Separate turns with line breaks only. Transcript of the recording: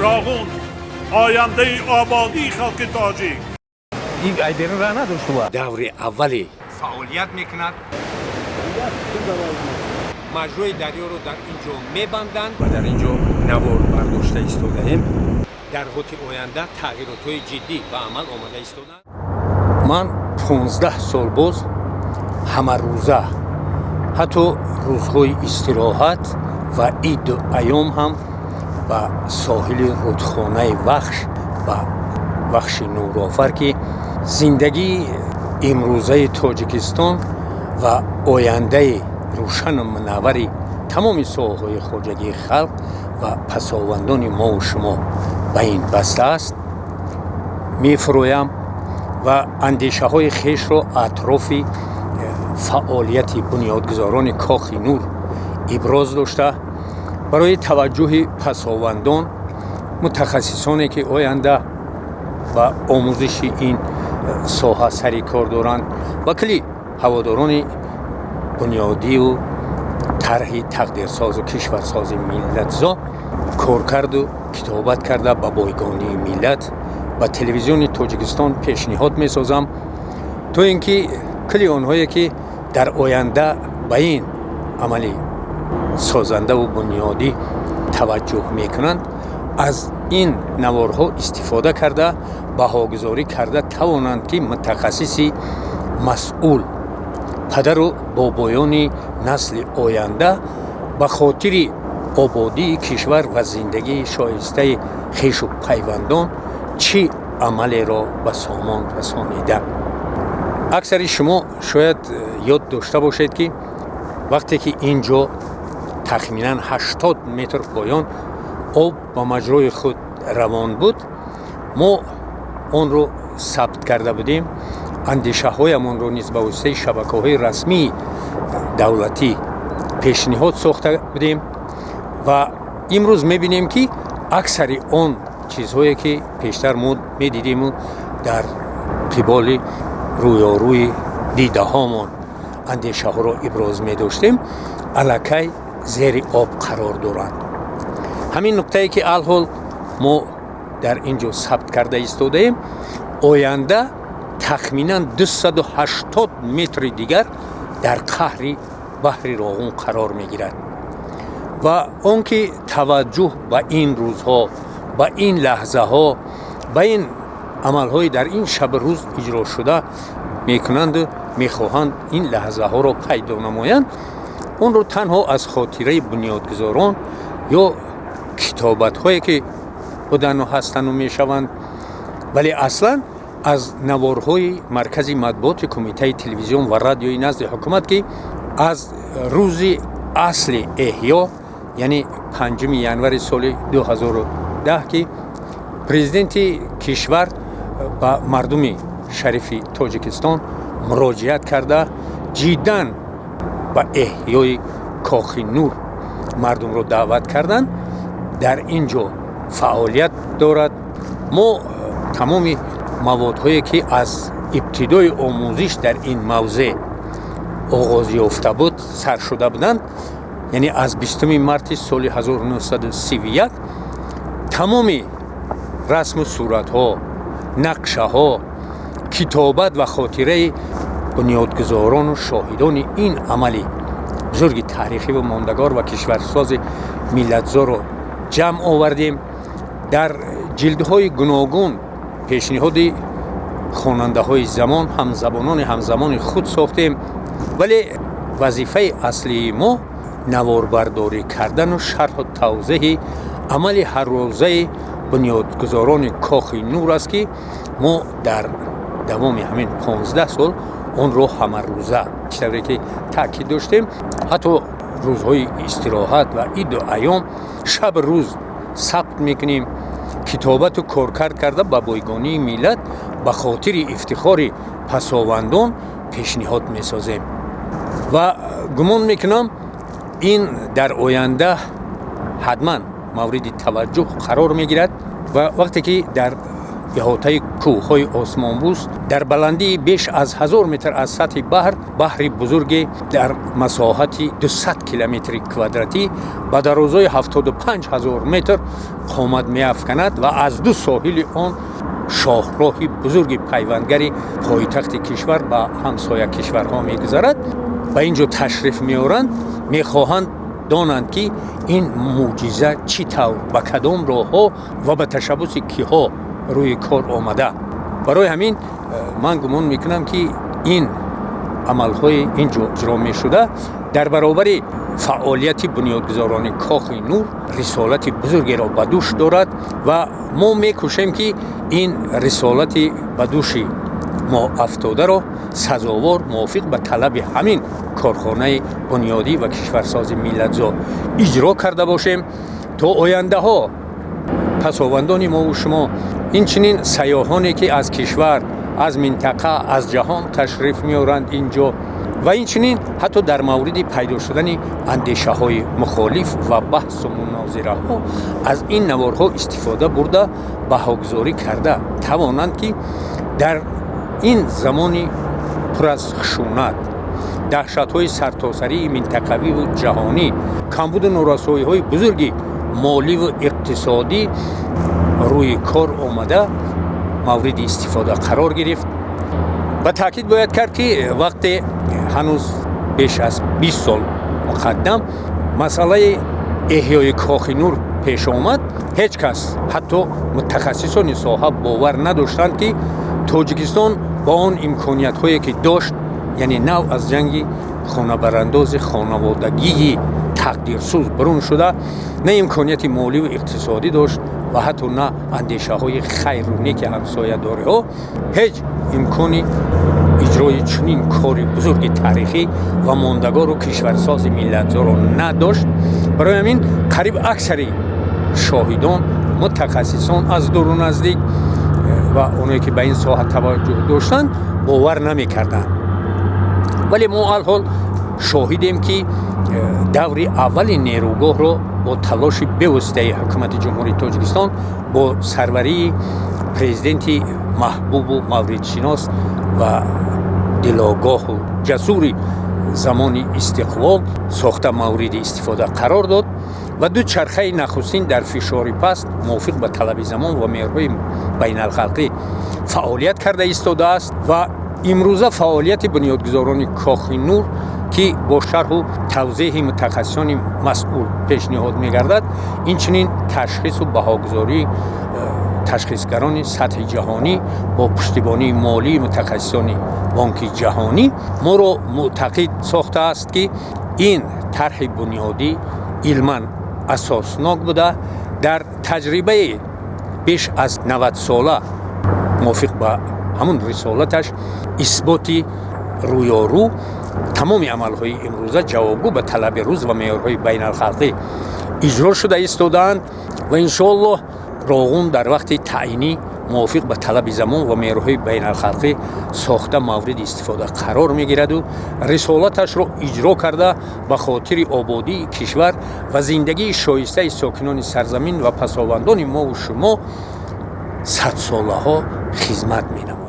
Роғун, ояндаи ободии халқи тоҷик.
Ин айберин раҳ надошт.
Даври аввали
фаъолият мекунад. Маҷрои дарёро дар ин ҷо мебанданд ва дар ин ҷо навор бардошта истодаем. Дар ҳоти оянда тағйиротҳои ҷиддӣ ба амал омада истоданд.
Ман 15 сол боз ҳамарӯза, ҳатто рӯзҳои истироҳат ва иду айём ҳам ба соҳили рудхонаи Вахш, ба Вахши нурофар, ки зиндагии имрӯзаи Тоҷикистон ва ояндаи рӯшану мунаввари тамоми соҳаҳои хоҷагии халқ ва пасовандони мову шумо ба ин баста аст, мефурӯям ва андешаҳои хешро атрофи фаъолияти бунёдгузорони Кохи Нур иброз дошта, барои таваҷҷӯҳи пасовандон, мутахассисоне, ки оянда ба омӯзиши ин соҳа сари кор доранд, ва кулли ҳаводорони бунёдию тарҳи тақдирсозу кишварсози миллатзо коркарду китобат карда, ба бойгонии миллат, ба Телевизиони Тоҷикистон пешниҳод месозам, то ин ки кулли онҳое, ки дар оянда ба ин амали созандаву бунёдӣ таваҷҷӯҳ мекунанд, аз ин наворҳо истифода карда, баҳогузорӣ карда тавонанд, ки мутахассиси масъул, падару бобоёни насли оянда ба хотири ободии кишвар ва зиндагии шоистаи хешу пайвандон чӣ амалеро ба сомон расонида. Аксари шумо шояд ёд дошта бошед, ки вақте ки ин ҷо тахминан 80 метр поён об ба маҷрои худ равон буд, мо онро сабт карда будем, андешаҳоямонро низ ба воситаи шабакаҳои расмии давлатӣ пешниҳод сохта будем. Ва имрӯз мебинем, ки аксари он чизҳое, ки пештар мо медидиму дар қиболи рӯёрӯи дидаҳомон андешаҳоро иброз медоштем, аллакай зери об қарор доранд. Ҳамин нуқтае, ки алҳол мо дар ин ҷо сабт карда истодаем, оянда тахминан 280 метри дигар дар қаъри баҳри Роғун қарор мегирад. Ва он ки таваҷҷӯҳ ба ин рӯзҳо, ба ин лаҳзаҳо, ба ин амалҳои дар ин шабу рӯз иҷро шуда мекунанду мехоҳанд ин лаҳзаҳоро пайдо намоянд, онро танҳо аз хотираи бунёдгузорон ё китобатҳое, ки будану ҳастану мешаванд, вале аслан аз наворҳои Маркази матбуоти Кумитаи телевизион ва радиои назди ҳукумат, ки аз рӯзи асли эҳё, яъне 5 январи соли 2010, ки президенти кишвар ба мардуми шарифи Тоҷикистон муроҷиат карда, ҷиддан ба эҳёи Кохи Нур мардумро даъват карданд, дар ин ҷо фаъолият дорад. Мо тамоми маводҳое, ки аз ибтидои омӯзиш дар ин мавзеъ оғоз ёфта буд, сар шуда буданд, яъне аз 20 марти соли 1931, тамоми расму суратҳо, нақшаҳо, китобат ва хотираи бунёдгузорону шоҳидони ин амали бузурги таърихиву мондагор ва кишварсози миллатзоро ҷамъ овардем, дар ҷилдҳои гуногун пешниҳоди хонандаҳои замон, ҳамзабонони ҳамзамони худ сохтем. Вале вазифаи аслии мо наворбардорӣ кардану шарҳу тавзеҳи амали ҳаррӯзаи бунёдгузорони Кохи Нур аст, ки мо дар давоми ҳамин 15 сол онро ҳамарӯза, чӣ тавре ки таъкид доштем, ҳатто рӯзҳои истироҳат ва иду айём, шаб рӯз сабт мекунем, китобату коркард карда, ба бойгонии миллат ба хотири ифтихори пасовандон пешниҳод месозем. Ва гумон мекунам, ин дар оянда ҳатман мавриди таваҷҷӯҳ қарор мегирад. Ва вақте ки дар Иҳотаи кӯҳҳои осмонбӯс дар баландии беш аз 1000 метр аз сатҳи баҳр, баҳри бузурге дар масоҳати 200 километри квадратӣ ба дарозои 75 ҳазор метр қомат меафканад ва аз ду соҳили он шоҳроҳи бузурги пайвандгари пойтахти кишвар ба ҳамсоя кишварҳо мегузарад, ба ин ҷо ташриф меоранд, мехоҳанд донанд, ки ин мӯъҷиза чӣ тавр, ба кадом роҳҳо ва ба ташаббуси киҳо рӯи кор омада. Барои ҳамин ман гумон мекунам, ки ин амалҳои ин ҷо иҷро мешуда дар баробари фаъолияти бунёдгузорони Кохи Нур рисолати бузургеро ба дӯш дорад ва мо мекӯшем, ки ин рисолати ба дӯши мо афтодаро сазовор, мувофиқ ба талаби ҳамин корхонаи бунёдӣ ва кишварсози миллатзод иҷро карда бошем, то ояндаҳо пасовандони мову шумо, инчунин сайёҳоне, ки аз кишвар, аз минтақа, аз ҷаҳон ташриф меоранд ин ҷо, ва инчунин ҳатто дар мавриди пайдо шудани андешаҳои мухолиф ва баҳсу мунозираҳо аз ин наворҳо истифода бурда, баҳогузорӣ карда тавонанд, ки дар ин замони пур аз хушунат, даҳшатҳои сартосарии минтақавиву ҷаҳонӣ, камбуду норасоиҳои бузурги моливу иқтисодӣ рӯи кор омада мавриди истифода қарор гирифт. Ба таъкид бояд кард, ки вақте ҳанӯз беш аз 20 сол муқаддам масъалаи эҳёи Кохи Нур пеш омад, ҳеҷ кас, ҳатто мутахассисони соҳа, бовар надоштанд, ки Тоҷикистон ба он имкониятҳое, ки дошт, яъне нав аз ҷанги хонабарандози хонаводагии тақдирсӯз берун шуда, на имконияти моливу иқтисодӣ дошт ва ҳатто на андешаҳои хайру неки ҳамсоядориҳо, ҳеҷ имкони иҷрои чунин кори бузурги таърихӣ ва мондагору кишварсози миллатзоро надошт. Барои ҳамин қариб аксари шоҳидон, мутахассисон аз дуру наздик ва оное, ки ба ин соҳа таваҷҷӯҳ доштанд, бовар намекарданд. Вале мо алҳол шоҳидем, ки даври аввали нерӯгоҳро бо талоши бевоситаи ҳукумати Ҷумҳурии Тоҷикистон бо сарварии президенти маҳбубу мавридшинос ва дилогоҳу ҷасури замони истиқлол сохта, мавриди истифода қарор дод ва ду чархаи нахустин дар фишори паст мувофиқ ба талаби замон ва меъёрҳои байналхалқӣ фаъолият карда истодааст. Ва имрӯза фаъолияти бунёдгузорони Кохи Нур, ки бо шарҳу тавзеҳи мутахассисони масъул пешниҳод мегардад, инчунин ташхису баҳогузории ташхисгарони сатҳи ҷаҳонӣ бо пуштибонии молии мутахассисони Бонки Ҷаҳонӣ, моро мӯътақид сохтааст, ки ин тарҳи бунёдӣ илман асоснок буда, дар таҷрибаи беш аз 90сола мувофиқ ба ҳамун рисолаташ исботи рӯёрӯ, тамоми амалҳои имрӯза ҷавобгӯ ба талаби рӯз ва меъёрҳои байналхалқӣ иҷро шуда истодаанд ва иншоаллоҳ Роғун дар вақти таъйинӣ мувофиқ ба талаби замон ва меъёрҳои байналхалқӣ сохта, мавриди истифода қарор мегираду рисолаташро иҷро карда, ба хотири ободии кишвар ва зиндагии шоистаи сокинони сарзамин ва пасовандони мову шумо садсолаҳо хизмат менамояд.